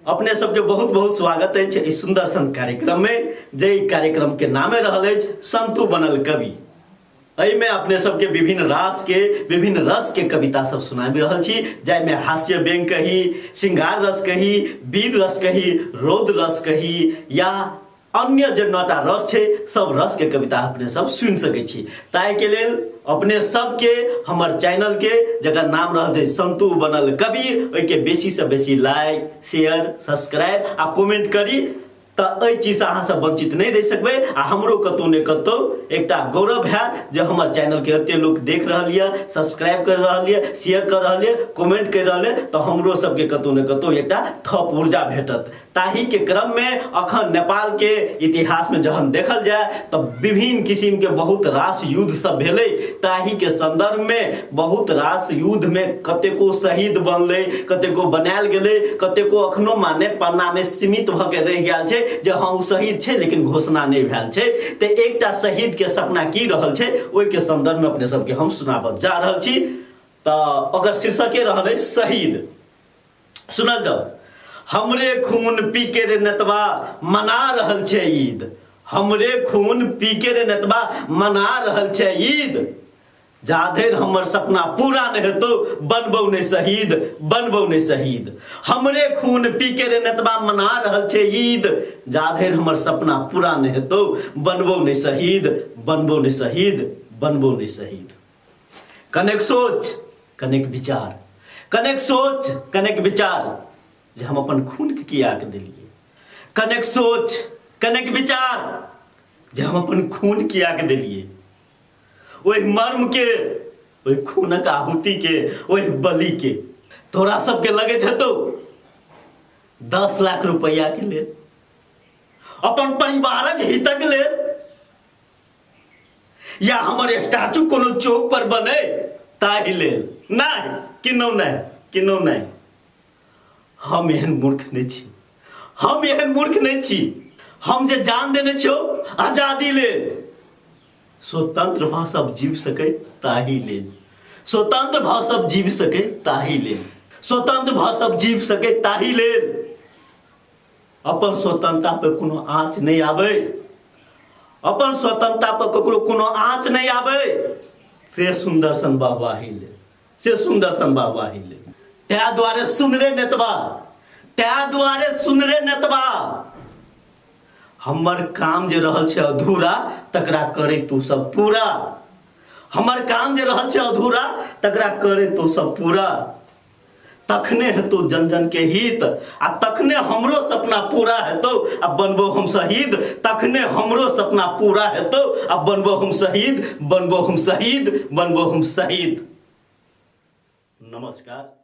अपने सबके बहुत बहुत स्वागत अछि एहि सुन्दर सन कार्यक्रममे, जे कार्यक्रम के नामे रहल अछि संतु बनल कवि। एहिमे अपने सबके विभिन्न रास के विभिन्न रस के कविता सब सुनाबि रहल छी, जाहिमे हास्य व्यंग कही, श्रृंगार रस कही, वीर रस कही, रौद्र रस कही या अन्य जे नौटा रस छै, सब रस के कविता अपने सब सुनि सकै छी। ताहिके लेल अपने सबके हमर चैनल के, जकर नाम रहल छै संतु बनल कवि, ओहिके बेसी से बेसी लाइक, शेयर, सब्सक्राइब आ कमेंट करी, तऽ एहि चीजसँ अहाँ सब वंचित नहि रहि सकबै आ हमरो कतौ ने कतौ एकटा गौरव हैत जे हमर चैनलके एते लोक देख रहल यऽ, सब्सक्राइब कर रहल यऽ, शेयर कर रहल यऽ, कमेंट कर रहल यऽ, तऽ हमरो सबके कतौ ने कतौ एकटा थप ऊर्जा भेटत। ताहि के क्रम में अखन नेपाल के इतिहास में जहन देखल जाय तऽ विभिन्न किसिम के बहुत रास युद्ध सब भेलै। ताहि के संदर्भ में बहुत रास युद्ध में कतेको शहीद बनलै, कतेको बनायल गेलै, कतेको अखनो माने पन्ना में सीमित भऽ के रहि गेल छै जे हाँ ओ शहीद छै लेकिन घोषणा नहि भेल छै। तऽ एकटा शहीद के सपना की रहल छै ओहि के संदर्भ में अपने सबके हम सुनाबऽ जा रहल छी। तऽ ओकर शीर्षके रहल अछि शहीद। सुनल जाओ। हमरे खून पी के रे नेतबा मना रहल छै ईद, हमरे खून पी के रे नेतबा मना रहल छै ईद, जाधरि हमर सपना पूरा नहि हेतौ बनबौ नहि शहीद, बनबौ नहि शहीद। हमरे खून पी के रे नेतबा मना रहल छै ईद, जाधरि हमर सपना पूरा नहि हेतौ बनबौ नहि शहीद, बनबौ नहि शहीद, बनबौ नहि शहीद। कनेक सोच कनेक विचार, कनेक सोच कनेक विचार जे हम अपन खूनके कियाक देलियै। कनेक सोच कनेक विचार जे हम अपन खून कियाक देलियै। ओहि मर्म के, ओहि खूनक आहुति के, ओहि बलि के तोरा सबके लगैत हेतौ 10 लाख रुपैआ के लेल, अपन परिवारक हितक लेल, या हमर स्टैचू कोनो चौक पर बने ताहि लेल? नहि, किन्नौ नहि, किन्नौ नहि। हम एहन मूर्ख नहि छी, हम एहन मूर्ख नहि छी। हम जे जान देने छियौ आजादी लेल, स्वतंत्र भऽ सब जीव सकै ताहि लेल, स्वतंत्र भऽ सब जीव सकै ताहि लेल, स्वतंत्र भऽ सब जीव सकै ताहि लेल। अपन स्वतंत्रता पर कोनो आँच नहि आबै, अपन स्वतंत्रता पर ककरो कोनो आँच नहि आबै, से सुन्दर सन वाहवाही लेल, से सुन्दर सन वाहवाही लेल। तै दुआरे सुन रे नेतबा, तै दुआरे सुन रे नेतबा, हमर काम जे रहल छै अधूरा तकरा करे तू सब पूरा, हमर काम जे रहल छै अधूरा तकरा करे तू सब पूरा। तखने हेतौ जन जन के हित आ तखने हमरो सपना पूरा हेतौ आ बनबो हम शहीद। तखने हमरो सपना पूरा हेतौ आ बनबो हम शहीद, बनबो हम शहीद, बनबो हम शहीद। नमस्कार।